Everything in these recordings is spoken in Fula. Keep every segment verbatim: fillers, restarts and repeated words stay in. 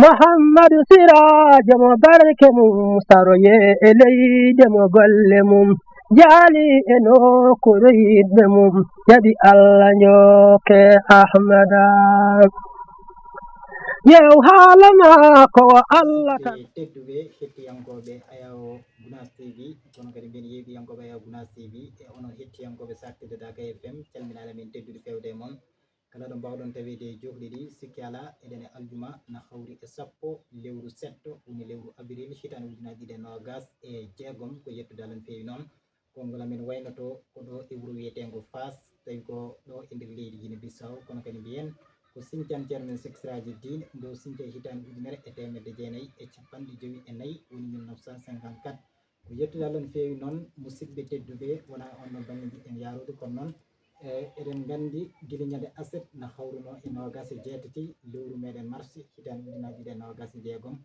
Muhammadu Siraajo mo barke mum saroye e leyde mo golle mum jaali e nokkuure yiɗɓe mum jaɓi Allah njooke Ahmada. Yew haala maako o Allah tan. Tedduɓe hettiyankooɓe Ayawo Gunaas T V, kono kadi mbiyen yeeɓiyankooɓe Ayawo Gunaas T V e onon hettiyankooɓe Saktide Daaka F M, calminaale men tedduɗe feewde e mon. Kala ɗo mbaawɗon taweede e jokli ɗi, sikke alaa, eɗen e aljuma na hawri e sappo lewru setto, woni lewru avril, hitaande ujunaaji ɗiɗi e noogas e jeegom. Ko yettude Alla no feewi noon. Konngol amen waynoto ko ɗo e wuro wiyeteengo Faas, tawi ko ɗo e nder leydi Gine Bissaw, kono kadi mbiyen ko siñcan Ceerno men Sek Siraaji Diin, ngo siñca e hitaande ujunere e teemedde jeenayi e capanɗe jowi e nayi, woni mille neuf cent cinquante-quatre. Ko yettude Alla no feewi noon, musidɓe tedduɓe, wonaa e oon ɗoon bannge njiɗɗen yaarude, kono noon, e, eɗen nganndi gila ñande aset na hawruno e noogaas e jeetati lewru meeɗen mars, hitaande ujunaaji ɗiɗi e noogaas e jeegom,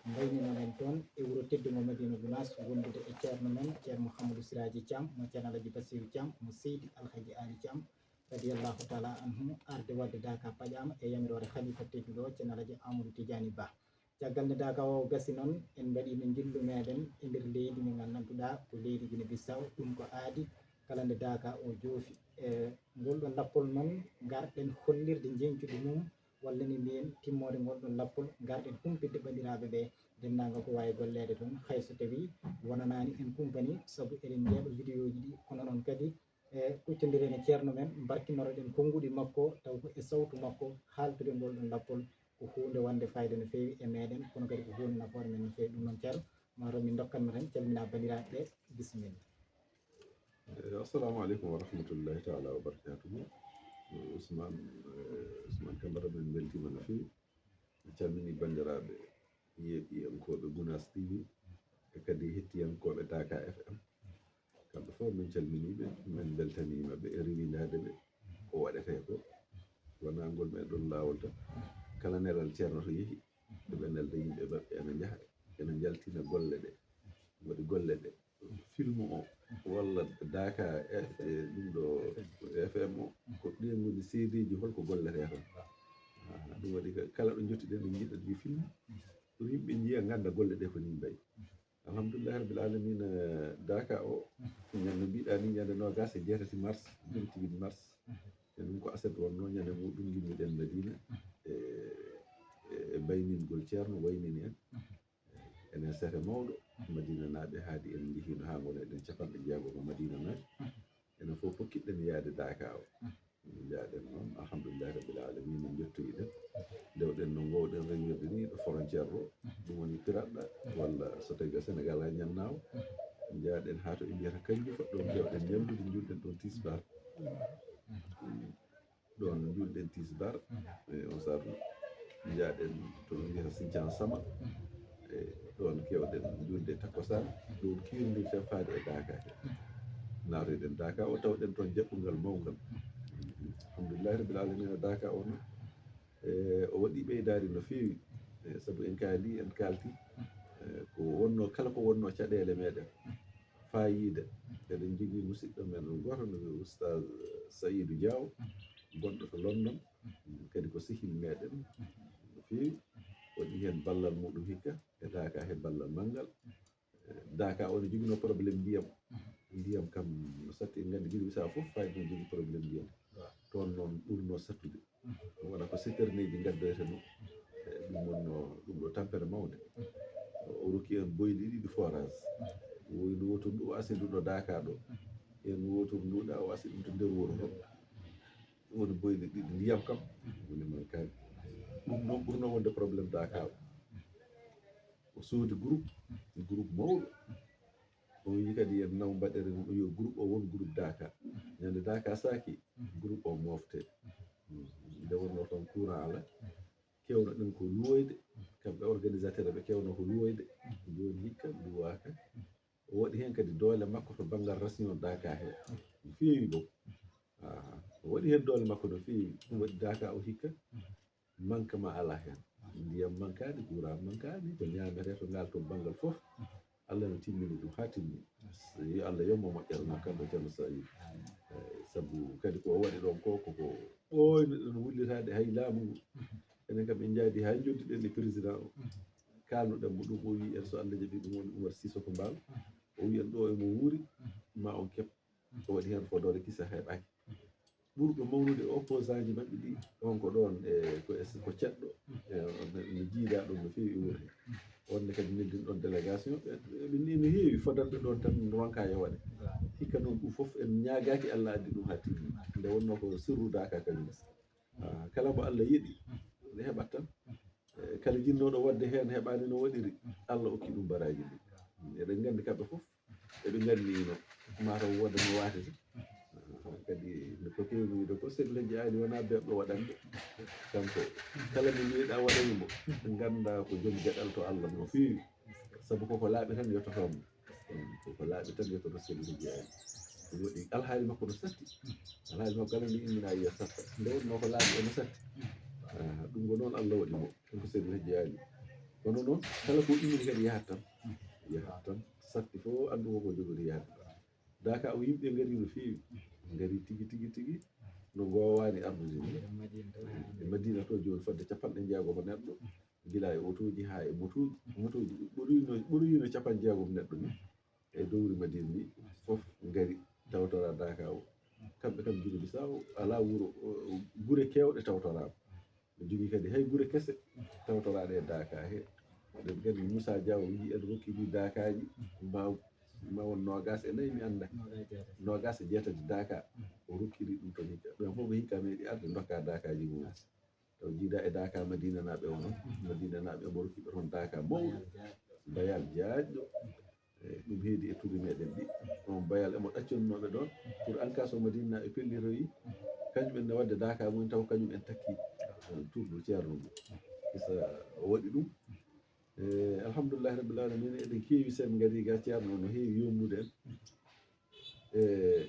mbayninoɗen toon e wuro teddungo Madina Gunaas, wondude e ceerno men, Ceerno Mouhamadou Siraaji Caam, mo Ceerno Alaji Basiiru Caam, mo Seydi Alhaji Aali Caam, radiyallahu taala anhu, arde waɗde daaka paƴaama e yamiroore halifa tedduɗo o, Ceerno Alaji Amadou Tidiani Ba. Caggal nde daaka o gasi noon, en mbaɗiino njillu meeɗen e nder leydi ndi nganndantuɗaa ko leydi Gine Bissaw, ɗum ko aadi kala nde daaka o joofi. E ngol ɗoon lappol noon, ngarɗen hollirde njeñcuɗi mum, walla ni mbiyen timmoode ngol ɗoon lappol, ngarɗen humpitde banndiraaɓe ɓe, denndaangal ko waawi golleede toon, hay so tawii wonanaani en kumpani, sabu eɗen njeeɓa vidéo ji ɗi, kono noon kadi, e kuccondiren e ceerno men, mbarkinoroɗen konnguɗi makko, taw ko e sawtu makko haaltude ngol ɗoon lappol, ko huunde wonde fayida no feewi e meeɗen, kono kadi ko huunde nafoore men no feewi. Ɗum noon, ceerno, maa taw min ndokkanno tan calminaa banndiraaɓe ɓe, bisimilla. Eh, assalamu aleykum wa rahmatullahi taala wa barakatuhu. Eh, Ousmane, eh, Ousmane Camara, min mbeltiima no feewi. En calminii banndiraaɓe yeeɓiyankooɓe Gunaas T V e kadi hettiyankooɓe Daaka F M. Kamɓe fof min calminii ɓe, min mbeltaniima ɓe e riiwindaade ɓe ko waɗetee ko. Wonaa ngol meeɗon laawol tan. Kala nelal ceerno to yehi, eɓe nelda yimɓe maɓɓe, ene njaha, ene njaltina golle ɗe, waɗi golle ɗe. Film o walla Daaka e ɗum ɗo F M o, ko ɗeen ngoni seedeeji hol ko golletee toon. Aha, ɗum waɗi ka-, kala ɗo njottiɗen ɗo njiɗɗen ɗi film, ɗum yimɓe njiya, ngannda golle ɗe ko nii mbayi. Alhamdulillahi rabbil alamina, Daaka o, ñande mbiɗa ni, ñande noogaas e jeetati mars, vingt-huit mars, e ɗum ko aset wonno, ñande muɗum ngimmiɗen Madina, e, e, e bayningol ceerno waynini en. Enen sete mawɗo, Madinanaaɓe, haadi en njehino haa ngoni eɗen capanɗe jeego ko Madinanaaɓe. Enen fof pokkiɗen yaade Daaka o. Min njaaɗen noon, alhamdulillahi rabbil alamina, min njottoyiɗen. Ndewɗen no ngoowɗen reñirde ni ɗo frontière ɗo, ɗum woni Piraɗɗa, walla so tawi ko Sénégal haa Ñannaawo. Njaaɗen haa to ɓe mbiyata Kannjufa, ɗoon keewɗen ñallude, njuulɗen ɗoon tisbaar. Ɗoon njuulɗen tisbaar, e on saatu njaaɗen to ɓe mbiyata Siñcaan Sama, e ɗoon keewɗen njuulde takkusaan, ɗoon kiirndirten faade e Daaka he. Naatoyɗen Daaka o, tawɗen toon jaɓɓungal mawngal. Alhamdulillahi rabbil alamina, Daaka o noon, e o waɗi ɓeydaari no feewi, e sabu en kaali, en kaalti, e ko wonno, kala ko wonno caɗeele meeɗen, faayiida. Eɗen njogii musidɗo men gooto no wiye Oustaz Saïdou Diaw, gonɗo to London, kadi ko sehil meeɗen no feewi, waɗi heen ballal muɗum hikka, e Daaka he ballal manngal. E Daaka o no joginoo problème ndiyam, ndiyam kam no satti, en nganndi Gine Bissaw fof fayde no jogii problème ndiyam, toon noon ɓurnoo sattude. Ɗum wona ko citerneeji ngaddoytenoo, e ɗum wonno ɗum ɗo tampere mawnde. O rokki en boyli ɗiɗi forage, woylu wootoru ndu o asi ndu ɗo Daaka ɗo, en wootoru ndu ɗa o asi ɗum to nder wuro ɗo. Ɗum woni boyli ɗiɗi, ndiyam kam woni mankaani. Ɗum noon ɓurnoo wonde problème Daaka o. O soodi groupe, groupe mawɗo. O wii kadi en naw mbaɗere mum, o yo groupe o won groupe Daaka. Ñande Daaka saaki, groupe o mofte. Nde wonno toon courant ala, kewno ɗen ko luwoyde, kamɓe organisateur ɓe kewno ko luwoyde. Jooni hikka luwaaka. O waɗi heen kadi doole makko to banngal ration Daaka he. No feewi ɗo. Aha. O waɗi heen doole makko no feewi. Ɗum waɗi Daaka o hikka. Manquement alaa heen. Ndiyam mankaani, courant mankaani, ko ñaametee to ngal to banngal fof. Allah no timmini ɗum haa timmi. Yo Allah yommo moƴƴere ma, kanko Ceerno Saïd. Eh, sabu kadi ko o waɗi ɗoon ko, ko, ko ɓooyno ɗon wullitaade hay laamu ngu. Enen kam en njaadi haa njoddiɗen e président o. Kaalnuɗen mo ɗum, o wiyi en so Allah jaɓi ɗum woni Umar Sisoko Mbaalo. O wiyi en ɗo emo wuuri, ma on keɓ. O waɗi heen fodoore kisa heɓaaki. Ɓurɗo mawnude opposant ji maɓɓe ɗi, on ko ɗoon e ko e ko ceɗɗo, e, no jiidaa ɗum no feewi e wuurde. Wonde kadi neldin ɗoon délégation, ɓe, ɓe ni no heewi fodanɓe ɗoon tan no ronka yo waɗe. Hikka noon ɗum fof en ñaagaaki Allah addi ɗum haa timmi. Nde wonnoo ko sirru daaka kañum. Ah, kala mo Allah yeɗi, nde heɓat tan. Eh, kala jinnooɗo waɗde heen heɓaani no waɗiri, Allah okki ɗum baraaji ɗi. Eɗen nganndi kamɓe fof, eɓe nganndiino, mataw wooda no waatata. Ah, kadi no ko keewmi wiide ko, Seydi El Hadji Aali wonaa beeɓɗo waɗande. Kanko, kala mo mbiyeɗaa waɗani mo, ngannda ko joom geɗal to Allah no feewi. Sabu koko laaɓi tan yottotooma. Koko laaɓi tan yottoto Seydi El Hadji Aali. Ɗum waɗi alhaali makko no satti. Alhaali makko kala nde immina yiya satta. Nde wonnoo ko laaɓi o no satti. Ah, ɗum ko noon Allah waɗi mo. Ɗum ko Seydi El Hadji Aali. Kono noon, kala ko immini kadi yahat tan. Yahat tan. Satti fof anndu ko ko jogori yahat. Daaka o yimɓe ngari no feewi. Ngari tigi, tigi, tigi. No ngoowani ardude ni. E Madina to jooni fodde capanɗe jeego ko neɗɗo. Gila e otooji haa e motooji. Motooji ɓurino, ɓurino capanɗe jeegom neɗɗo ni. E dowri Madina ni, fof ngari tawtora daaka o. Kamɓe kam Gine Bisaw alaa wuro, o, o, gure keewɗe tawtoraama. Ɓe jogii kadi hay gure kese tawtoraaɗe e daaka he. Eɗen nganndi Moussa Diaw wiyi en rokki ɗi daakaaji ma, ma won noogaas e nayi, mi annda. Noogaas e jeetati. Noogaas e jeetati daaka. O rokkiri ɗum toon hikka. Ɓen fof ko hikka meeɗi arde ndokka daakaaji mum. Taw jiida e daaka Madinanaaɓe o noon. Madinanaaɓe omo rokki ɓe toon daaka mawɗo. Bayal jaajɗo. E, ɗum heedi e turi meɗen ɗi. On bayal emo ɗacconnooɓe ɗoon. Pour en cas so Madina e pelliroyi, kañum en ne waɗde daaka mum taw kañum en takki, eh, turɗo ceerno mum. Isa o waɗi ɗum. E, alhamdulillahi rabbil alamina, eɗen keewi sen ngari ga ceerno no heewi yommude en. E,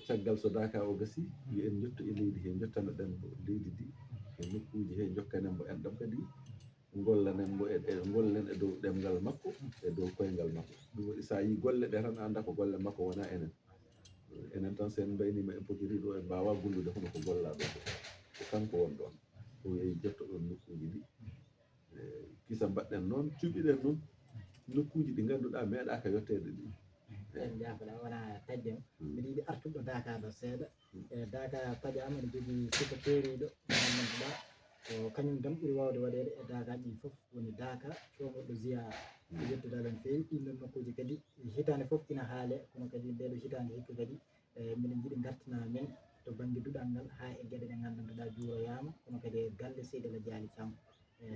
caggal so daaka o gasi, yo en njottu e leydi he, njottano ɗen leydi ndi, e nokkuuji he, njokkanen mo enɗam kadi. Ngollanen mo e, e, ngollen e dow ɗemngal makko, e dow koyngal makko. Ɗum waɗi so a yii golle ɗe tan, a annda ko golle makko, wonaa enen. Enen tan, so en mbayniima en pokiri ɗo, en mbaawaa gollude hono ko gollaa ɗo ko. Ko kanko won ɗoon. O yehi jotto ɗoon nokkuuji ɗi. E, kisa mbaɗɗen noon, cuɓiɗen noon nokkuuji ɗi ngannduɗaa meeɗaaka yotteede ɗi. En jaafoɗaa, wonaa taƴde. Hmm. Mbiɗa yiɗi artude ɗo daaka ɗo seeɗa. E, daaka paƴaama, ene jogii sifa keeriiɗo, mo ngannduɗaa ko kañum tan ɓuri waawde waɗeede e daakaaji ɗi fof, woni daaka coomorɗo ziyaara. Ko yettude Allah no feewi. Ɗiin ɗoon nokkuuji kadi hitaande fof ina haalee, kono kadi ndee ɗoo hitaande hikka kadi, e, mbiɗen njiɗi ngartinaa men to bannge duɗal ngal haa e geɗe ɗe nganndantoɗaa juuroyaama, kono kadi e galle Seydi El Hadji Aali Thiam. E,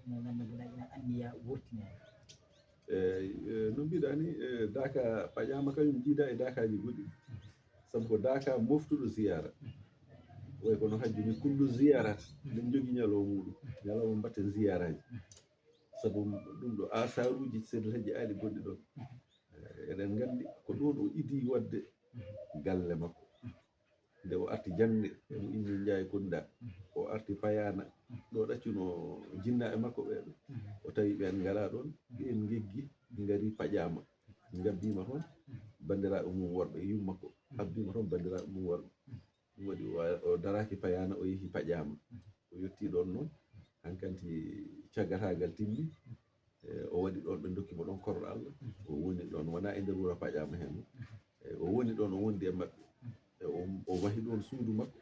mo nganndantoɗaa ina anniya wurtineede. Eeyi, e, no mbiɗaa ni, e, daaka paƴaama kañum jiida e daakaaji goɗɗi. Sabu ko daaka moftuɗo ziyaara. Way kono hajju ni kullu ziyarat, min jogi ñalawma muɗum. Ñalawma mbatten ziyaaraaji. Sabu ɗum ɗo asaruuji Seydi El Hadji Aali gonɗi ɗon. E, eɗen nganndi ko ɗoon o idi waɗde galle makko. Nde o arti jaŋde, emo inni Njaay Kunda, o arti Payaana, ɗo ɗaccuno jinnaaɓe makko ɓee ɗo. O tawi ɓeen ngalaa ɗoon, ɓeen ngeggi, ngari paƴaama. Ngabbiima toon banndiraaɓe mum worɓe, yumma ko habbiima toon banndiraaɓe mum worɓe. Ɗum waɗi o, o daraaki Payaana, o yehi paƴaama. O yettii ɗoon noon, hankanti caggataagal timmi. E, o waɗi ɗoon, ɓe ndokki mo ɗoon korɗo Allah. O woni ɗoon, wonaa e nder wuro paƴaama heen. E, o woni ɗoon, o wondi e maɓɓe. E, o, o mahi ɗoon suudu makko,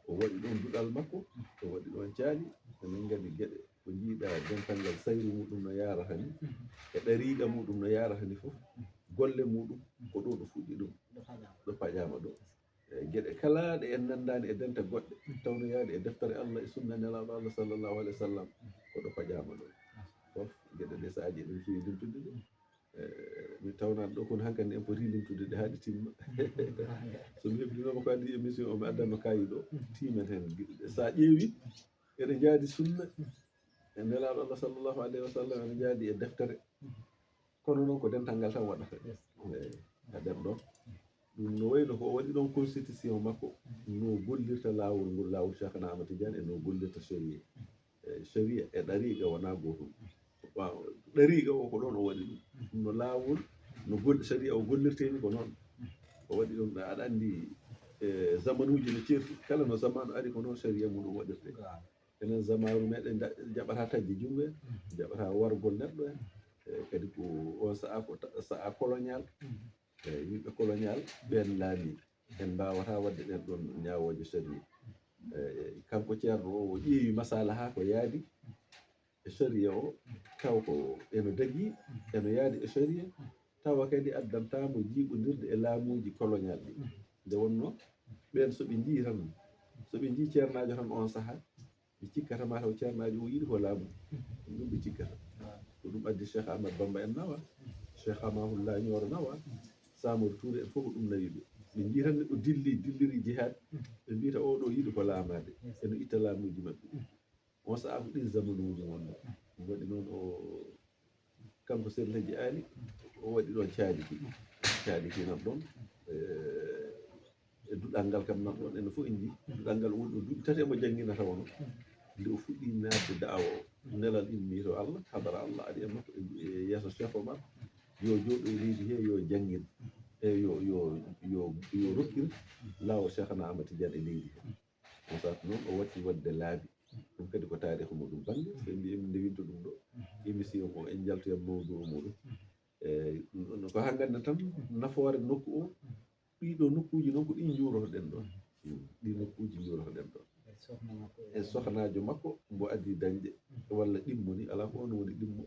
o waɗi ɗoon duɗal makko, o waɗi ɗoon caali. Emin nganndi geɗe ko njiiɗaa, dental ngal sayru muɗum no yaarata ni, e ɗariiqa muɗum no yaarata ni fof, golle muɗum ko ɗo ɗo fuɗɗi ɗum, ɗo paƴaama ɗo. E, geɗe kala ɗe en nanndaani e dente goɗɗe, tawno yaade e deftere Allah e sunna Nelaaɗo Allah sallallahu alaihi wa sallam, ko ɗo paƴaama ɗo. Fof geɗe ɗe so aji eɗen keewi limtude ɗe. E, mi tawnaani ɗo kono hankadi en poti limtude ɗe haa ɗe timma. So mi heblinooma ko addi émission o, mi addanno kaayi ɗo, tiimen heen. So a ƴeewi, eɗe njaadi sunna e Nelaaɗo Allah sallallahu alaihi wa sallam, eɗe njaadi e deftere. Kono noon ko dental ngal tan waɗata. Eyi, aden ɗon. Ɗum no wayno ko o waɗi ɗon constitution makko, no gollirta laawol ngol, laawol Cheikhna Ahmad Tidiane, e no gollirta sharia. E sharia e ɗariiqa wonaa gootum. Waaw, ɗariiqa o ko ɗon o waɗi ɗum. No laawol, no gol-, sharia o gollirtee ni ko noon. O waɗi ɗum, aɗa anndi, e zamanuuji no ceerti, kala no zamanu ari ko noon sharia mum ɗum waɗirtee. E, Enen zamanu meɗen da- jaɓata taƴde junngo en, jaɓata wargol neɗɗo en. E kadi ko on sa'a ko ta- sa'a colonial. E yimɓe colonial ɓen laami. En mbawata wadde ɗen ɗon ñawooje sariya. E kanko ceerno o, o ƴeewi masalaha ko yaadi e sariya o, taw ko eno dagi, eno yaadi e sariya, tawa kadi addanta mo jiiɓondirde e laamuuji colonial ɗi. Nde wonno ɓen so ɓe njii tan, so ɓe njii ceernaajo tan on saha, ɓe cikkata ma taw ceernaajo o yiɗi ko laamu. Ɗum ɗum ɓe cikkata. Ko ɗum addi Cheikh Ahmad Bamba en nawa, Cheikh Amahullah Ñooro nawa, Samori Touré en fof ko ɗum nawi ɓe. Ɓe njii tan neɗɗo dilli, dilliri jihad, ɓe mbiyata oɗo yiɗi ko laamaade, eno itta laamuuji maɓɓe. On sa'a ko ɗin zamanuuji wonno. Ɗum waɗi noon o kanko Seydi Hajji Ali, o waɗi ɗon caali ki. Caali ki nan ɗon. E e duɗal ngal kam nan ɗon enen fof en njii. Duɗal ngal woni ɗo duuɓi tati emo jannginata wano. Nde o fuɗɗi naatde da'awa o, nelal immi to Allah, hadara Allah ari e makko e e yeeso Cheikh Omar, yo jooɗo e leydi he, yo janngin. E yo yo yo yo rokkir laawol Cheikhana Ahmad Tidiane e leydi he. On saatu noon o watti waɗde laabi. Ɗum kadi ko taarihu muɗum bannge, so en mbi emin ndewinta ɗum ɗo, émission o en njaltoya mawduu muɗum. E ko haa ngannden tan nafoore nokku o, ɗii ɗoo nokkuuji noon ko ɗi njuurotoɗen ɗoon. Ɗii nokkuuji njuurotoɗen ɗoon. E sohnaajo makko mbo addi dañde walla ɗimmo ni, alaa ko oon woni ɗimmo.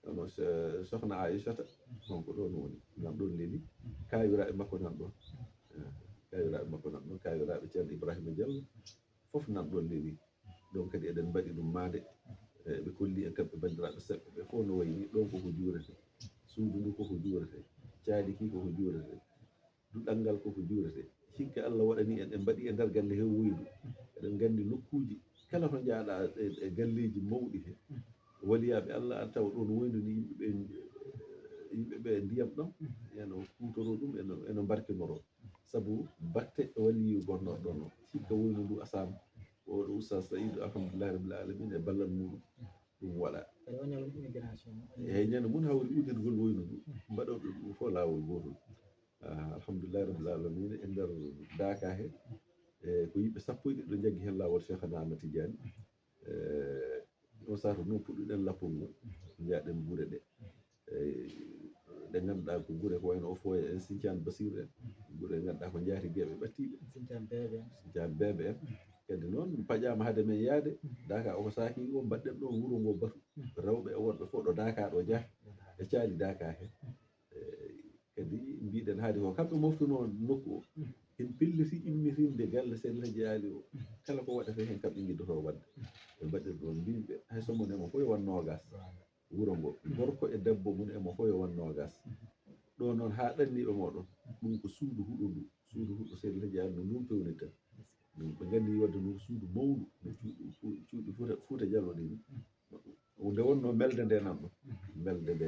Kono so- sohna Aysata, on ko ɗoon woni, nan ɗoon leli. Kaawiraaɓe makko nan ɗoon. Eh, kaawiraaɓe makko nan ɗoon, kaawiraaɓe Ceerno Ibrahima Diallo, fof nan ɗoon leli. Ɗoon kadi eɗen mbaɗi ɗum maande. Eh, ɓe kolli en kamɓe banndiraaɓe seɓɓe ɓe fof no wayi ni, ɗoon koko juurete. Suudu ndu koko juurete. Caali ki koko juurete. Duɗal ngal koko juurete. Hikka Allah waɗani en, en mbaɗi e nder gannde he woydu. Eɗen nganndi nokkuuji kala to njaaɗa e e galleeji mawɗi he. Waliyaaɓe Allah aɗa tawa ɗoon woydu ni yimɓe ɓe, yimɓe ɓe ndiyam ɗam eno kuutoroo ɗum, eno eno mbarkinoroo. Sabu batte waliyu gonnoo ɗoon o. Hikka woydu ndu asaama. Oɗo Oustaz Saïd, alhamdulillahi rabbil alamin, e ballal muɗum ɗum waɗa. Kadi o ñalum immigration. Eeyi, ñande mum hawri udirgol woynu ndu, mbaɗooɓe ɗum fof laawol gootol. Ah, alhamdulillahi rabbil alamin, e nder Daaka he, e ko yimɓe sappo e ɗiɗo njaggi heen laawol Cheikhana Ahmad Tidiane. E on saatu noon puɗɗuɗen lappol ngol, njaaɗen gure ɗe. Eyi, ɗe ngannduɗaa ko gure ko wayno o foye en, Sinthiane Bassirou en, gure ɗe ngannduɗaa ko njaati geeɓe ɓattiiɓe. Sinthiane Beebe en. Sinthiane Beebe en. Kadi noon paƴaama hade men yaade Daaka, o ko saaki o mbaɗɗen ɗo wuro ngo batu. Rewɓe e worɓe fof ɗo Daaka ɗo njaha. E caali Daaka he. Eyi, kadi mbiɗen haade ko kamɓe moftunoo nokku o. Hen pelliti immitinde galle Seydi El Hadji Ali o. Kala ko waɗata heen kamɓe ngiddotoo waɗde. Ɓe mbaɗir ɗoon mbimɓe hay so mon emo fof yo won noogas. Wuro ngo, gorko e debbo mum emo fof yo won noogas. Ɗo noon haa ɗanniiɓe mooɗon, ɗum ko suudu huɗo ndu, suudu huɗo Seydi El Hadji Ali no ndun pewnirta. Ɗum ɓe nganndi wadde noon ko suudu mawndu, no cuuɗi Fu- cuuɗi Fuuta Fuuta Jallo ɗi ni. Nde wonno melde nde nan ɗo, melde nde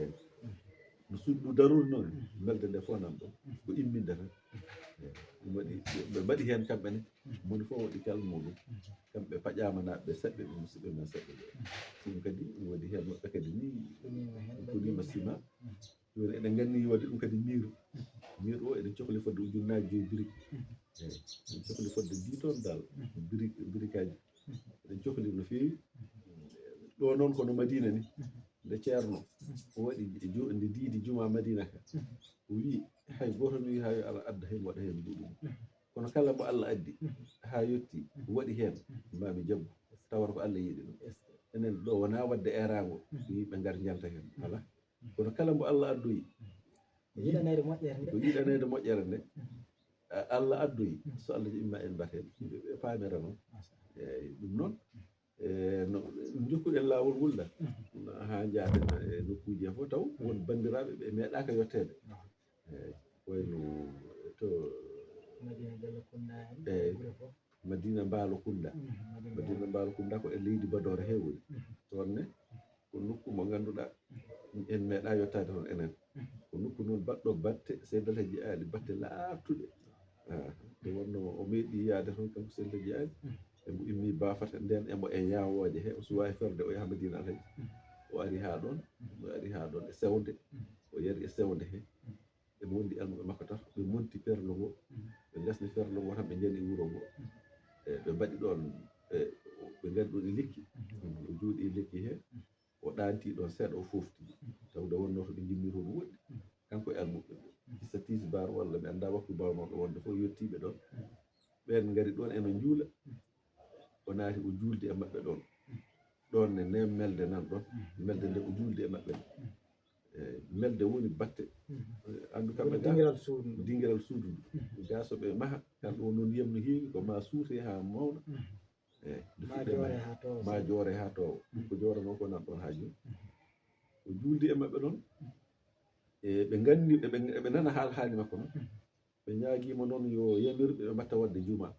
no suudu ndu darori noon, melde nde fof nan ɗo, ko imminde tan. Eyi, ɗum waɗi ɓe mbaɗi heen kamɓe ne, moni fof waɗi kal muɗum. Kamɓe paƴaama naaɓe ɓe seɓɓe ɓe musidɓe men seɓɓe ɓe. Ɗum kadi ɗum waɗi heen woɓɓe kadi ni kuniima sima. Jooni eɗen nganndi waɗde ɗum kadi miir. Miir o eɗen cohli fodde ujunnaaji joyi birik. Eyi, eɗen cohli fodde dix tonnes dal birik, birikaaji. Eɗen cohli no feewi. Ɗo noon kono Madina ni, nde ceerno o waɗi e ju- nde diidi juma Madina ka, o wii hay gooto mi wii haa yo Allah adda heen waɗa heen mbuɗu. Kono kala mbo Allah addi haa yotti waɗi heen, ma mi jaggu, tawata ko Allah yiɗi ɗum. Enen ɗo wonaa waɗde eeraango, yimɓe ngar njanta heen, alaa. Kono kala mbo Allah addoyi, yiɗaneede moƴƴere nde. Ko yiɗaneede moƴƴere nde. A- Allah addoyi, so Allah jaɓi ma en mbaɗ heen. Yimɓe ɓe paamira noon. Eeyi, ɗum noon, e no jokkuɗen laawol ngol ɗa, haa njaaden e nokkuuji he fof, taw won banndiraaɓe ɓe meeɗaaka yotteede. Eeyi, wayno to Madina Bello Kunda en, eeyi, gure fof. Madina Mbaalo Kunda. Mhm, Madina Madina Mbaalo Kunda ko e leydi Badoore he woni. Mhm. Toon ne, ko nokku mo ngannduɗaa en meeɗaa yottaade toon enen. Mhm. Ko nokku noon baɗɗo batte, Seydi El Hadji Ali, batte laaɓtuɗe. Ah, nde wonno o meeɗi yaade toon kanko Seydi El Hadji Ali. Mhm. E mbo immi Bafata, nden e mbo e ñaawooje he, o suwaa e ferde, o yaha Madina Alhaji. Mhm. O ari haa ɗoon, mhm, o ari haa ɗoon e sewnde, mhm, o yari e sewnde he. Mhm. Ɓe mondi almuɓe makko tan, ɓe monti perlo ngo, mhm, ɓe ngasni perlo ngo tan, ɓe njani wuro ngo. Mhm. E ɓe mbaɗi ɗoon, e ɓe ngari ɗoon e lekki, juuɗe lekki he, o ɗaanti ɗon seeɗa, o foofti. Tawde wonnoo to ɓe ngimmii toon woɗɗi, kanko e almuɓɓe ɓe. Kisa tisbaar walla mi anndaa waktu baawnoɗo wonde fof, yottiiɓe ɗon. Ɓeen ngari ɗon eno njuula. O naati o juuldi e maɓɓe ɗon. Ɗon ne, ne melde nan ɗon. Melde nde o juuldi e maɓɓe. E, melde woni batte. E, anndu kamɓe ga, dingiral suudu ndu. Dingiral suudu ndu. Ga so ɓe maha, kan ɗo noon ndiyam no heewi, ko ma suute haa mawna. E, nde ma fuɗɗe joore ma, haa towa. Ma joore haa towa. Ko joore noon ko nan ɗon haa jooni. O juuldi e maɓɓe ɗon. E, ɓe nganndi, ɓe, ɓe, ɓe nana haal haali makko noon. Ɓe ñaagiima noon yo yamir ɓe, ɓe mbatta waɗde juma.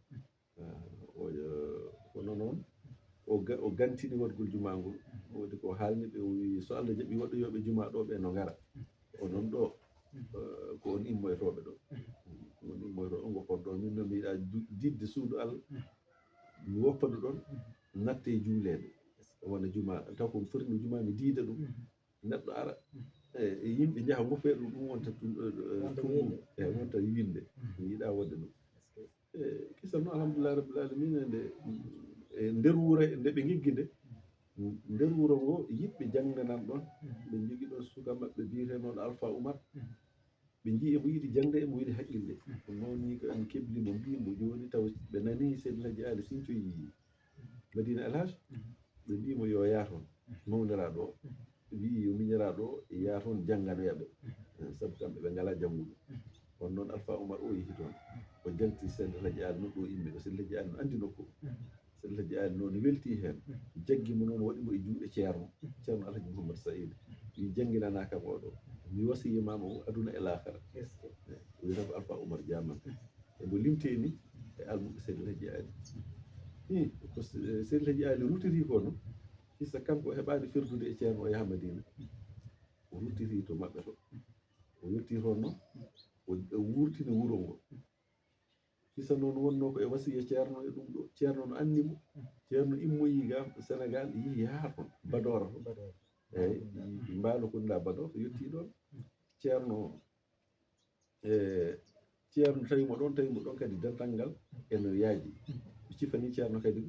Ah, o, eh, kono noon, o ga-, o gantini waɗgol juma ngol. O waɗi ko haalni ɓe, o wi, so Allah jaɓi waɗoyooɓe juma ɗo ɓe no ngara. O noon ɗo, eh, ko on immoytooɓe ɗo. Ko on immoytoo, on ngoppon ɗo. Min noon mi yiɗa du-, diɗde suudu Allah. Mi woppa ndu ɗon, natte juuleede. Wona juma, taw ko foti no juma mi diida ɗum. Neɗɗo ara, e, e yimɓe njaha ngoppee ɗum, ɗum wonta tum-, e, e, wonta tummbunde. Wiyde. E, wonta winnde. Mi yiɗaa waɗde ɗum. E, kisa noon, alhamdulillahi rabbil alamina, nde, e, nder wuro, nde ɓe ngiggi nde, nder wuro ngo, yiɗɓe jannganan ɗon, ɓe njogii ɗon suka maɓɓe biyetenooɗo Alfa Umar. Ɓe njii emo yiɗi jaŋde, emo yiɗi haqqille. Ɓe mawni ko en kebli mo, mbii mo jooni, taw ɓe nanii Seydi El Hadji Aali Sinco yii Madina El Hadj. Ɓe mbii mo yo yaah toon, mawniraaɗo o. Ɓe mbii yo miñiraaɗo o yaah toon, jannganoya ɓe. Eh, sabu kamɓe ɓe ngalaa jannguɓe. On noon Alfa Umar o yehi toon. O jalti Seydi El Hadji Aali no ɗo immi ɗo. Seydi El Hadji Aali no anndi nokku o. Seydi El Hadji Aali noon weltii heen. Jaggi mo noon, waɗi mo e juuɗe Ceerno. Ceerno Alhaji Mouhammad Saïd. Wi jannginanaa kam oɗo. Mi wasiyii ma mo aduna e laakhara. Est-ce que? Wi rabu Alfa Umar Jaaman. E mo limtee ni e almuɓe Seydi El Hadji Aali. Hi, ko Se-, Seydi El Hadji Aali rutiri ko noon. Hissa kanko o heɓaani ferdude e Ceerno o yaha Madina. O rutiri to maɓɓe to. O yettii toon noon. O, o wurtini wuro ngo. Kisa noon wonnoo ko e wasiya Ceerno e ɗum ɗo. Ceerno no anndi mo. Ceerno immoyii ga Senegaal, yehi haa toon, Badoora toon. Badoora. Eeyi, Mbaalo Kunda Badoora, yettii ɗoon. Ceerno, e, Ceerno tawi mo ɗoon, tawi mo ɗoon kadi dental ngal eno yaaji. Ɓe cifanii Ceerno kadi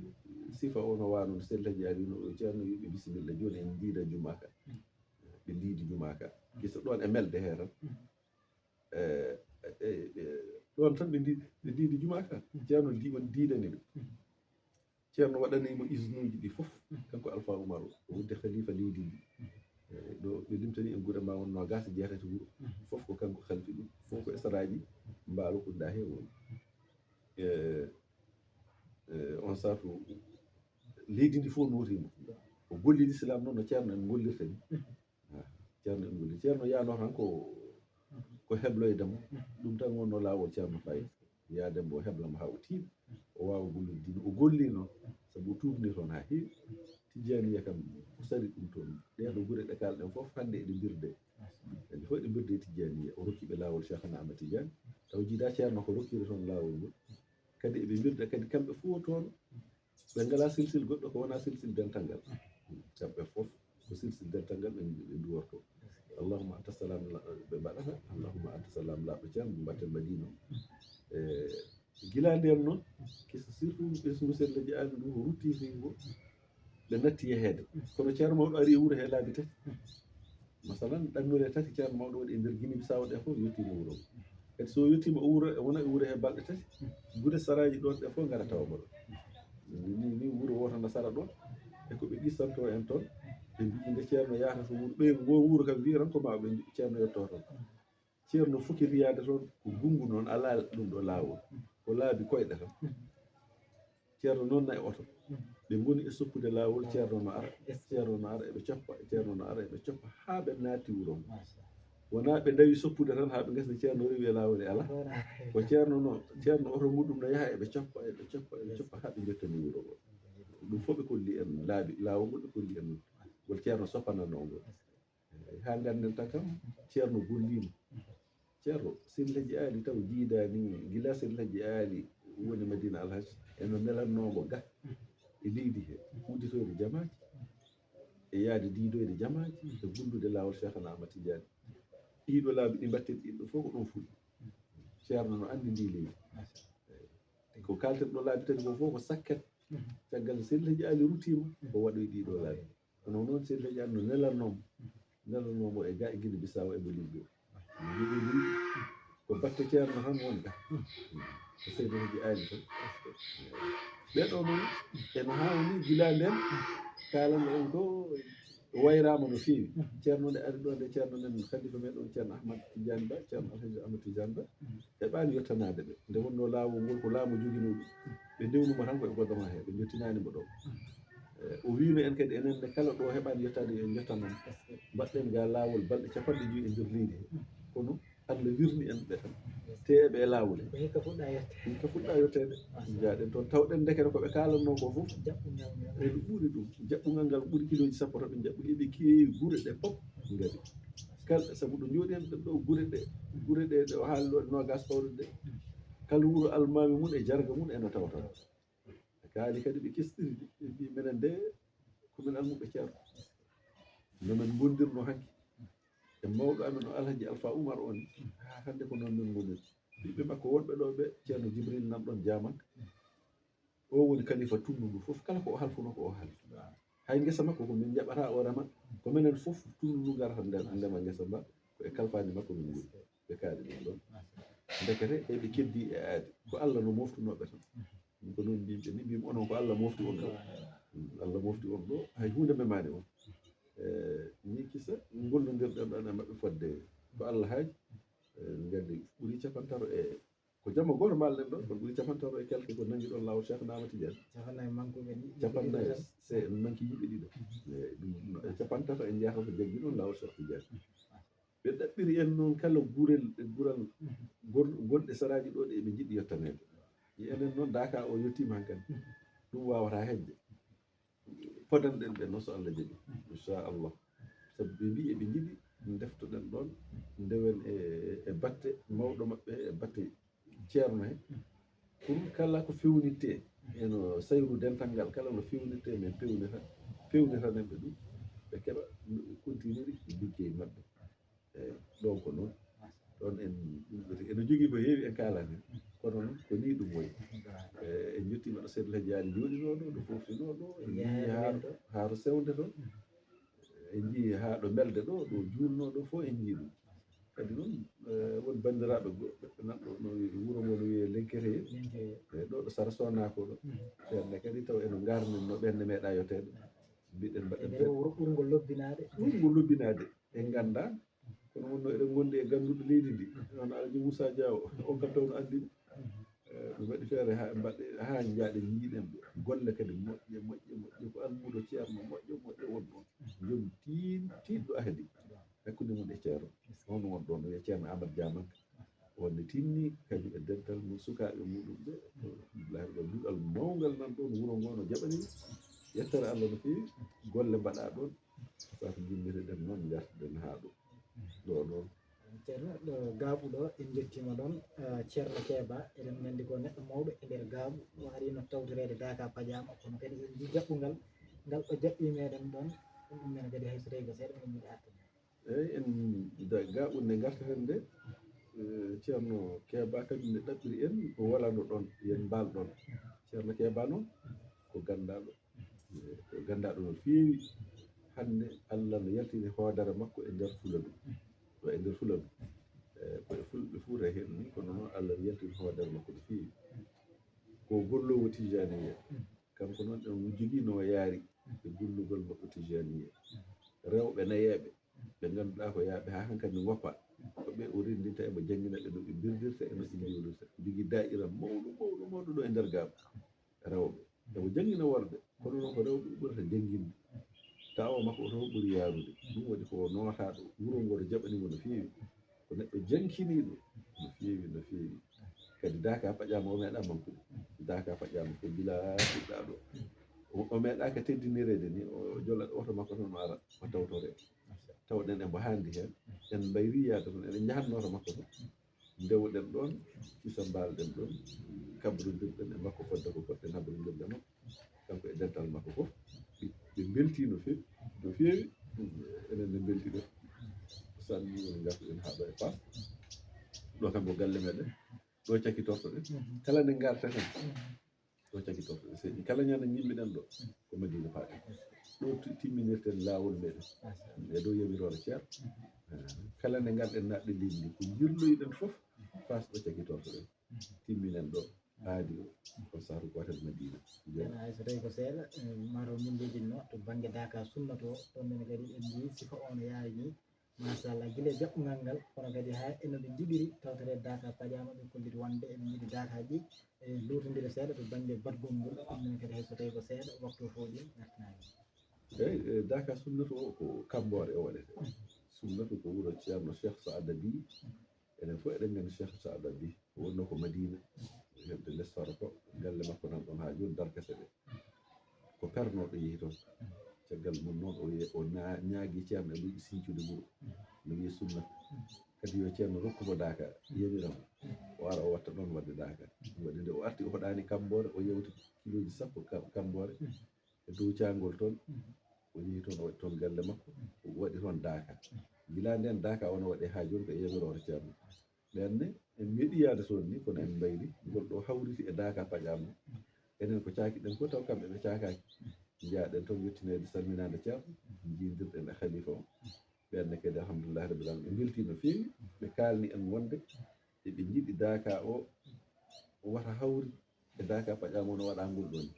sifa o no waano no Seydi El Hadji Aali no, Ceerno wiɓe bisimilla, jooni en ndiida jumaa ka. Ɓe ndiidi jumaa ka. Kisa ɗoon e melde hee tan. E, e, e, ɗoon tan ɓe ndi-, ɓe ndiidi jumaa ka. Ceerno ndi-, on diidani ɓe. Ceerno waɗanii mo isnuuji ɗi fof, kanko Alfa Umar o, o wonde khalifa leydi ndi. E, ɗo ɓe limtanii en gure ma won noogaas e jeetati wuro. Fof ko kanko halfi ɗum. Fof ko e saraaji Mbaalo Kunda hee woni. E, e, on saatu leydi ndi fof nootii mo. O golli Lislaam noon no Ceerno en gollirta ni. Ah, Ceerno en nguli. Ceerno yaano tan ko, ko hebloyde mo. Ɗum tan wonno laawol Ceerno Faye. Yaade mbo hebla mo haa o tiiɗa. O waawa gollude diine. O golli noon. Sabu o tuubni toon haa heewi. Tijjaaniya kam, o sari ɗum toon. Ɗee ɗo gure ɗe kaalɗen fof hannde eɗe mbirde. Kadi fof eɗe mbirde e Tijjaaniya. O rokki ɓe laawol Cheikhana Ahmad Tidiane. Taw jiidaa Ceerno ko rokkiri toon laawol ngol. Kadi eɓe mbirda kadi kamɓe fof toon. Ɓe ngalaa silsil goɗɗo ko wonaa silsil dental ngal. Kamɓe fof ko silsil dental ngal ɓe, ɓe nduworto. Allahumma anta salam la-, ɓe mbaɗata. Allahumma anta salam laaɓɗo Ceerno, ɓe mbaɗten Madina. E, gila ndeen noon, kisa surtout ɓesngu Seydi El Hadji Aali ndu ko ruttii fii ngo, ɓe natti yeheede. Kono Ceerno Mawɗo ari e wuro he laabi tati. Masalan, ɗannule tati Ceerno Mawɗo waɗi e nder Guinée Bissau ɗe fof, yettiima wuro ngo. Kadi so yettiima o wuro, wona e wuro he balɗe tati, gure saraaji ɗoon ɗe fof ngara tawa mo ɗo. Ni, ni wuro wooto na sara ɗoon, e ko ɓe qissanto en toon, ɓe mbii nde Ceerno yahata to wuro, ɓe ngo wuro kam mbii tan ko ma ɓe Ceerno yetto toon. Ceerno fokkiti yaade toon ko gunngu noon, alaa ɗum ɗo laawol. Ko laabi koyɗe tan. Ceerno noon na e oto. Ɓe ngoni e soppude laawol, Ceerno no ara, Ceerno no ara, eɓe coppa, Ceerno no ara, eɓe coppa, haa ɓe naatti wuro ngo. Wonaa ɓe ndawi soppude tan haa ɓe ngasni Ceerno rewi e laawol e alaa. Ko Ceerno no, Ceerno oto muɗum no yaha, eɓe coppa, eɓe coppa, eɓe coppa, haa ɓe njottani wuro ngo. Ɗum fof ɓe kolli en laabi, laawol ngol ɓe kolli en ngol Ceerno soppananoo ngol. Haa ngannden tan kam, Ceerno golliima. Ceerno, Seydi El Hadji Aali taw jiidaani, gila Seydi El Hadji Aali woni Madina Alhaji, eno nelannoo mo ga e leydi he, udditoyde jamaaji, e yahde diidoyde jamaaji, e gollude laawol Cheikhana Ahmad Tidiane. Ɗiiɗo laabi ɗi mbaɗten ɗiɗo fof ko ɗum fuɗi. Ceerno no anndi ndi leydi. Ko kaalten ɗo laabi tati ko fof ko sakket. Caggal nde Seydi El Hadji Ali rutiima, o waɗoyi ɗii ɗoo laabi. Kono noon Seydi El Hadji Ali no nelanoo mo, nelanoo mo e gaa e Guinée Bissau e Bolivie. Mbiɗo wi'i ko batte Ceerno tan wonta. Ko Seydi El Hadji Ali tan. Ɓee ɗoo noon, eno haawni gila ndeen, kaalanno en ko wayraama no feewi. Ceerno nde ari ɗoo nde, Ceerno men, Khalifa meɗen Ceerno Ahmad Tidiane Ba, Ceerno Alhaji Ahmad Tidiane Ba, heɓaani yettanaade ɓe. Nde wonnoo laawol ngol ko laamu joginoo ɗum. Ɓe ndewnuma tan ko e goddam haa heeɓe, njottinaani mo ɗo. Eh, o wiino en kadi enen ne kala ɗo heɓaani yettaade yo en njottan noon. Mbaɗɗen ga laawol balɗe capanɗe joyi e nder leydi he. Kono Allah wirni en ɓe tan. Te eɓe e laawol he. Ko hikka fuɗɗa yette. Hikka fuɗɗa yetteede. Njaaɗen toon tawɗen ndekere ko ɓe kaalanno ko fof. Jaɓɓungal ngal. Eno ɓuri ɗum. Jaɓɓungal ngal ɓuri kilooji sappo to ɓe jaɓɓi. Eɓe keewi gure ɗe pop ngari. Kala, sabu ɗo njooɗi en ɗo gure ɗe, gure ɗe, ɗe o haali ɗo e noogas pawɗe ɗe. Kala wuro almaami mum e jarga mum eno tawata. Kaali kadi ɓe kesɗiri ɗi. Ɓe mbi menen de, ko min almuɓe Ceerno. No min ngondirno hanki. E mawɗo amen o Alhaji Alfa Umar on, haa hannde ko noon min ngoniri. Ɓiɓɓe makko wonɓe ɗo ɓe, Ceerno Jibril nan ɗon Jaamanka. O woni kalifa tunnu ndu fof, kala ko o halfuno ko o halfi. Hay ngesa makko ko min njaɓata o rema, ko minen fof tunnu ndu ngarata nden ndema ngesa mba, ko e kalfaaji makko min ngoni. Ɓe kaali ɗum ɗon. Ndekete eɓe keddi e aadi. Ko Allah no moftunoo ɓe tan. Ɗum ko noon mbimi ɓe ni, mbimi onon ko Allah mofti on ɗo. Mm, Allah mofti on ɗo, hay huunde memaani on. Eh, ni kisa, ngollondirɗen ɗon e maɓɓe fodde ko Allah haaji. Eh, ngaddi ɓuri capantaro e, ko jamma gooto mbalɗen ɗon, kono ɓuri capantaro e quelque ko nangi ɗon laawol Cheikh Naama Tidiane. Capannayyi mankuɓe ɗiɗi. Capannayyi, se en manki yimɓe ɗiɗo. Eh, ɗum no, e capantato en njahata ko jaggi ɗon laawol Cheikh Tidiane. Ɓe ɗaɓɓiri en noon kala gurel e gural gon-, gonɗe saraaji ɗo ɗe eɓe njiɗi yettaneede. E enen noon, Daaka o yettiima hankadi. Ɗum waawataa heƴde. Podanɗen ɓe noon so Allah jaɓi. Inchallah. Sabu ɓe mbii eɓe njiɗi ndeftoɗen ɗoon, ndewen e, e batte mawɗo maɓɓe, e batte Ceerno he. Pour kala ko fewnitte, eno sayru dental ngal, kala no fewnitte, min pewnita, pewnitanen ɓe ɗum, ɓe keɓa no ɓe continiri liggey maɓɓe. Eeyi, ɗoon ko noon. Ɗoon en, ene jogii ko heewi en kaalani, kono noon ko nii ɗum woni. Eeyi, en njettiima ɗo Seydi El Hadji Ali jooɗinoo ɗo, ɗo fooftinoo ɗo, en njii haa to, haa to sewnde to. En njii haa ɗo mbelde ɗo, ɗo juulnoo ɗo fof en njii ɗum. Kadi noon, eh, won banndiraaɓe goɗɓe nan ɗo, no wuro ngo no wiyee Lenketeyen. Lenketeyen. Eeyi, ɗo, ɗo Sara Sonaako ɗo. Mhm. Ɓeen ne kadi taw eno ngarni no ɓeen ne meeɗaa yoteede. Mbiɗen mbaɗen e nder wuro ɓurngo lobbinaade. Ɓurngo lobbinaade. En nganndaa. Kono wonno eɗen ngondi e gannduɗo leydi ndi. Hono Alhaji Moussa Diaw, on kam taw no anndi ɗum. Eh, ɓe mbaɗi feere haa mbaɗe, haa njaaɗe njiiɗen ɓe. Golle kadi moƴƴe, moƴƴe, moƴƴe. Ko almuudo Ceerno moƴƴo, moƴƴo won ɗon. Joom tin-, tiiɗɗo ahdi. Hakkunde mum e Ceerno. On won ɗon, wiya Ceerno Amadou Diamanka. Wonde tinni kañum e dental mum, sukaaɓe muɗum ɓe. Lahirgal duɗal mawngal nan ɗon, wuro ngo no jaɓani. Yettere Allah no feewi. Golle mbaɗa ɗon. Sato jimmireɗen noon, ngartiɗen haa ɗo. Ɗo noon. Ceerno, ɗo Gaaɓu ɗo, en njettiima ɗoon, eh, Ceerno Keeba, eɗen nganndi ko neɗɗo mawɗo e nder Gaaɓu, o ari no tawtoreede Daaka Pajaama, kono kadi en njii jaɓɓungal ngal o jaɓɓi meɗen ɗoon, ɗum ɗum men kadi hay so tawi ko seeɗa, men njiɗi artude. Eeyi, en da-, Gaaɓu nde ngarteten nde, eh, Ceerno Keeba kañum ne ɗaɓɓiri en, o walano ɗoon, yen mbaal ɗoon. Ceerno Keeba noon, ko ganndaaɗo. Ko ganndaaɗo no feewi. Hannde Allah no yaltini hoodere makko e nder Fuladu. Ɗo e nder Fuladu. Eh, ko e Fulɓe Fuuta heen ni, kono noon Allah no yaltini hoodere makko no feewi. Ko golloowo Tijaaniya. Kanko noon ɗum jogii no o yaari e gollugol makko Tijaaniya. Rewɓe nayeeɓe, ɓe ngannduɗaa ko yaaɓe haa hankadi no ngoppa. Ko ɓe o renndinta e mo janngina ɓe no ɓe mbirdirta e no ɓe njiwlirta. Jogii daa'ira mawɗo, mawɗo, mawɗo ɗo e nder Gaaɓu. Rewɓe. Emo janngina worɓe, kono noon ko rewɓe ɓurata jannginde. Taawo makko o tan ɓuri yaarude. Ɗum waɗi ko o nootaaɗo, wuro ngo no jaɓani mo no feewi. Ko neɗɗo jankiniiɗo no feewi, no feewi. Kadi Daaka paƴaama o meeɗaa mankude. Daaka paƴaama ko gila fuɗɗaa ɗo. O, o meeɗaaka teddinireede ni, o jolat oto makko tan o ara, o tawtore. Tawɗen emo haandi heen. En mbayri yaade toon, eɗen njahatnoo to makko toon. Ndewoɗen ɗoon, kisa mbaalɗen ɗoon, kabrondirɗen e makko fodde ko poɗɗen habrondirde makko. Kanko e dental makko fof, ɓe, ɓe mbeltii no feewi, no feewi. Enen ne mbeltii ɗo. Sanni woni ngartuɗen haa ɗo e Faas. Ɗo kam ko galle meɗen. Ɗo cakkitortoɗen. Kala nde ngartaten. Ɗo cagitorto ɗe seeɗi. Kala ñande njimmiɗen ɗo, ko Madina paaɗen. Ɗo ti-, timminirten laawol meɗen. E dow yamiroore Ceerno. Eh, kala nde ngarɗen naatde leydi ndi, ko njirloyɗen fof, Faas ɗo cagitorto ɗen. Timminen ɗo aadi o, ko sahru gootel Madina. Jooni. Ena hay so tawi ko seeɗa, eh, maro min njejinno to bannge Daaka sunna to, ɗon nene kadi en njii sifa o no yaari ni. Machallah, gila e jaɓɓungal ngal, kono kadi haa eno ɓe njiɗiri tawtoreede Daaka paƴaama, ɓe kolliti wonde eɓe njiɗi Daakaaji, e luutondire seeɗa to bannge baɗgol ngol, ɗum noon kadi hay so tawi ko seeɗa, waktu o fooɗi, ngartanaani. Eyi, e, Daaka Sunnatu o ko Kamboore o waɗete. Sunnatu ko wuro Ceerno Cheikh Saada Bi, enen fof eɗen nganndi Cheikh Saada Bi, o wonno ko Madina, hedde Lessoro to, galle makko nan ɗon haa jooni, Darkase ɗe. Ko pernooɗo yehi toon. Caggal mum noon o wiye, o na-, ñaagi Ceerno e ɓuri sincude wuro. No wiye sunna. Kadi yo Ceerno rokku mo Daaka, yamira mo. O ara o watta ɗoon waɗde Daaka. Ɗum waɗi nde o arti o hoɗaani Kamboore, o yewti kilooji sappo Ka-, Kamboore. E dow caangol toon, o yehi toon, o waɗi toon galle makko, o waɗi toon Daaka. Gila ndeen Daaka o no waɗe haa jooni ko e yamiroore Ceerno. Ɓeen ne, en meeɗi yahde toon ni, kono en mbayri, ngol ɗo hawriti e Daaka paƴaama. Enen ko caaki ɗen ko taw kamɓe ɓe caakaaki. Njaaɗen toon yettineede salminaade Ceerno, njiidirɗen e Khalifa o. Ɓeen ne kadi, alhamdulillahi rabbil alamin, ɓe mbeltii no feewi, ɓe kaalni en wonde eɓe njiɗi Daaka o wata hawri e Daaka paƴaama o no waɗa ngol ɗoon.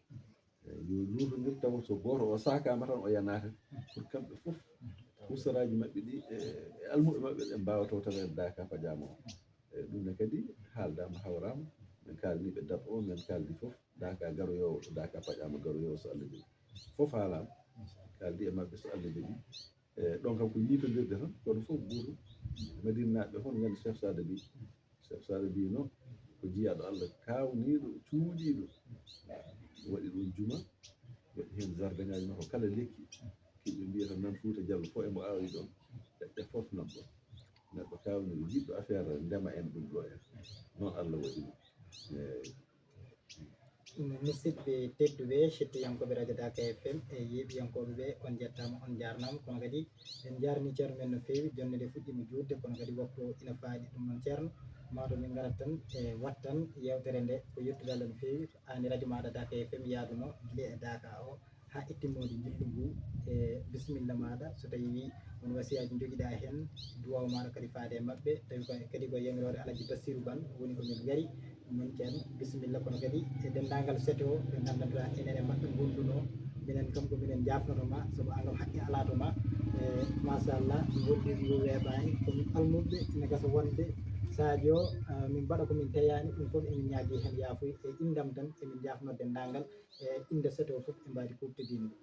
Eyi, yo luutondir tawa so gooto o saakaama tan o yanaata, pour kamɓe fof, usaraaji maɓɓe ɗi, e, e almuɓɓe maɓɓe ɓe mbaawa tawtoreede Daaka paƴaama o. Eyi, ɗum ne kadi haaldaama, hawraama, min kaalni ɓe date o, min kaaldi fof, Daaka garoyoowo, Daaka paƴaama garoyoowo so Allah jaɓi. Fof haalaama, kaaldi e maɓɓe so Allah jaɓi. E, ɗon kam ko yiitondirde tan, kono fof gootum, Madinaaɓe fof nganndi Cheikh Saada Bi. Cheikh Saada Bi noon ko jiyaaɗo Allah kaawniiɗo, cuuɗiiɗo. Waɗi ɗum juma, waɗi heen jardin ngaaji makko kala lekki. Kiɓe mbiyata nan Fuuta Jallo fof emo aawi ɗoon. Ɗe, ɗe fof nan ɗoon. Neɗɗo kaawniiɗo, jiɗɗo affaire ndema en ɗum ɗo en. Noon Allah waɗi ɗum. Eeyi. Ɗum musidɓe tedduɓe, hettiyankooɓe Radio Daaka F M e yeeɓiyankooɓe ɓe, on njettaama, on njaarnaama, kono kadi en njaarnii Ceerno men no feewi. Jonnde nde fuɗɗiima juutde, kono kadi waktu o ina faaɗi. Ɗum noon, Ceerno, maa to min ngarat tan e wattan yeewtere nde, ko yettude Allah no feewi. Aan e radio maaɗa Daaka F M yaaduno gila e Daaka o haa e timmoode njillu ngu. E bisimilla maaɗa, so tawi wi on wasiyaaji njogiɗaa heen, duwaaw maaɗa kadi faade e maɓɓe, tawi ko, kadi ko yamiroore Alhaji Bassirou Ban woni ko min ngari. Ɗum noon, Ceerno, bisimilla, kono kadi e denndaangal seto o ɓe nganndantaa enen e maɓɓe ngondunoo, minen kam ko minen njaafnoto ma, sabu aan kam haqqe alaa to ma. E, machallah, ngollirdu ndu weeɓaani, ko min almuɓɓe, ina gasa wonde Sadio, ah, min mbaɗa ko min teyaani, ɗum fof emin ñaagii heen yaafuya e inndam tan, emin njaafnoo denndaangal e innde seto o fof e mbaadi kuuɓtodiinde.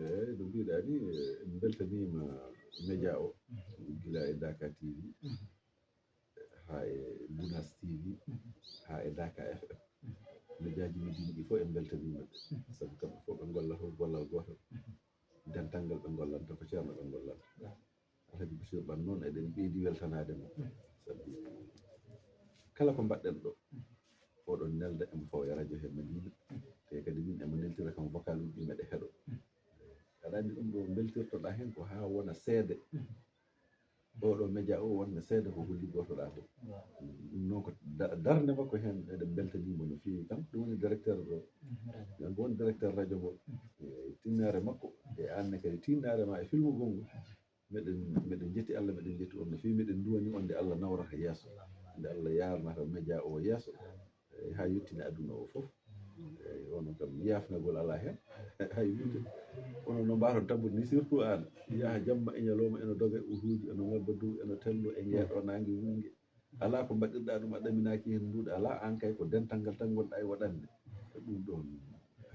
Eeyi, no mbiɗaa ni, en mbeltaniima média o, gila e Daaka T V, haa e Gunaas T V, haa e Daaka F M. Médiaji Madina ɗi fof en mbeltaniima ɓe. Sabu kamɓe fof ɓe ngollata ko gollal gootal. Dental ngal ɓe ngollanta, ko Ceerno ɓe ngollanta. Alhaji Basiir Ɓan noon, eɗen ɓeydi weltanaade mo. Sabu kala ko mbaɗɗen ɗo, oɗon nelda emo fawa e radio he Madina. Te kadi min emo neltira kam vocal uji meɗe heɗo. Aɗa anndi ɗum ɗo mbeltirtoɗaa heen ko haa wona seede. Oɗo média o wonno seede ko holli gootoɗaa ko. Ɗum noon ko da-, darnde makko heen, eɗen mbeltanii mo no feewi. Kanko ɗum woni directeur ɗo. Kanko woni directeur radio ngo. E tinnaare makko, e aan ne kadi tinnaare ma e filmugol ngol. Meɗen, meɗen njetti Allah, meɗen njetti on no feewi, meɗen nduwani on nde Allah nawrata yeeso, nde Allah yaarnata média o yeeso, e haa yettina aduna o fof. Eyi, ono kam yaafnagol alaa heen, hay huunde. Kono no mbaaton tambude ni, surtout aan, yaha jamma e ñalawma, eno doga e utuuji, eno ngabba dow, eno tello e ngeeɗo naange wunnge. Alaa ko mbaɗirɗaa ɗum a ɗaminaaki heen mbuuɗi, alaa, aan kay ko dental ngal tan ngonɗaa e waɗande. Ɗum ɗoon,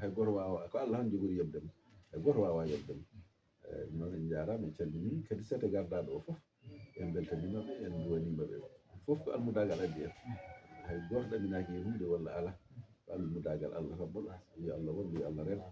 hay gooto waawaa, ko Allah tan jogori yoɓde ma, hay gooto waawaa yoɓde ma. Eyi, ɗum noon en njaaraama, en calminii kadi seeto gardaaɗo o fof. En mbeltaniima ɓe, en nduwaniima ɓe. Fof ko almudaagal addi en. Hay gooto ɗaminaaki e huunde walla alaa. Ko almudaagal Allah tan woni. Yo Allah wallu, yo Allah reen.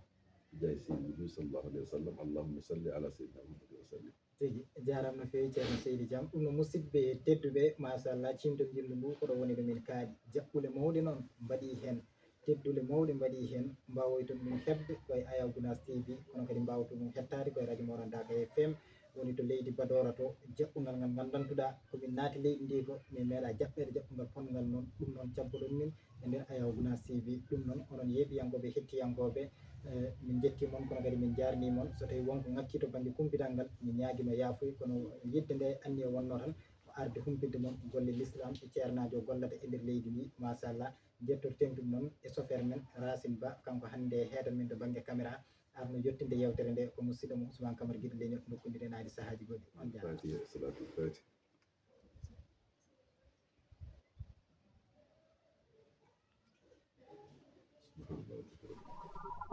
Jaay Seydi Nabi sallallahu alayhi wa sallam. Allahumma salli ala Seydina Muhammadin wa sallim. Tigi, jaaraama no feewi, Ceerno Seydi Thiam. Ɗum no musidɓe tedduɓe, machallah, ciimtol njillu ngu, ko ɗo woni ɗo min kaaɗi. Jaɓɓule mawɗe noon mbaɗii heen. Teddule mawɗe mbaɗii heen, mbaawoyton ɗum heɓde ko e Ayaw Gunaas T V, kono kadi mbaawton ɗum hettaade ko e radio Moran Daaka F M. woni to leydi Badoora to, jaɓɓungal ngal nganndantuɗaa ko min naati leydi ndi ko min meeɗaa jaɓɓeede jaɓɓungal ponngal noon. Ɗum noon cabboɗon min e nder Ayaw Gunaas T V. Ɗum noon onon yeeɓiyankooɓe, hettiyankooɓe, eh, min njettii mon, kono kadi min njaarnii mon. So tawii won ko ŋakkii to bannge kumpidal ngal, min ñaagima yaafuya, kono yidde nde anniya wonnoo tan ko arde humpitde mon golle Lislaam ɗe ceernaajo gollata e nder leydi ndi. Machallah, njettorten ɗum noon e sofeer men Racine Ba, kanko hannde heedan min to bannge caméra, arno yettinde yeewtere nde ko musiɗɗo mo Ousmane Camara Guiɗo Leñol, nokkundiren haa e sahaaji goɗɗi. On jaaraama. Fatiha, salatul fatiha.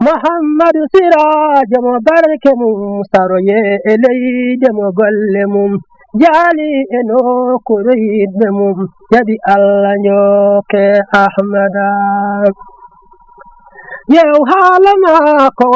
Muhammadu Siraajo mo barke mum, saroye e leyde mo golle mum, jaali e nokkuure yiɗɓe mum, jaɓi Allah njokke Ahmada. Yew haala maako.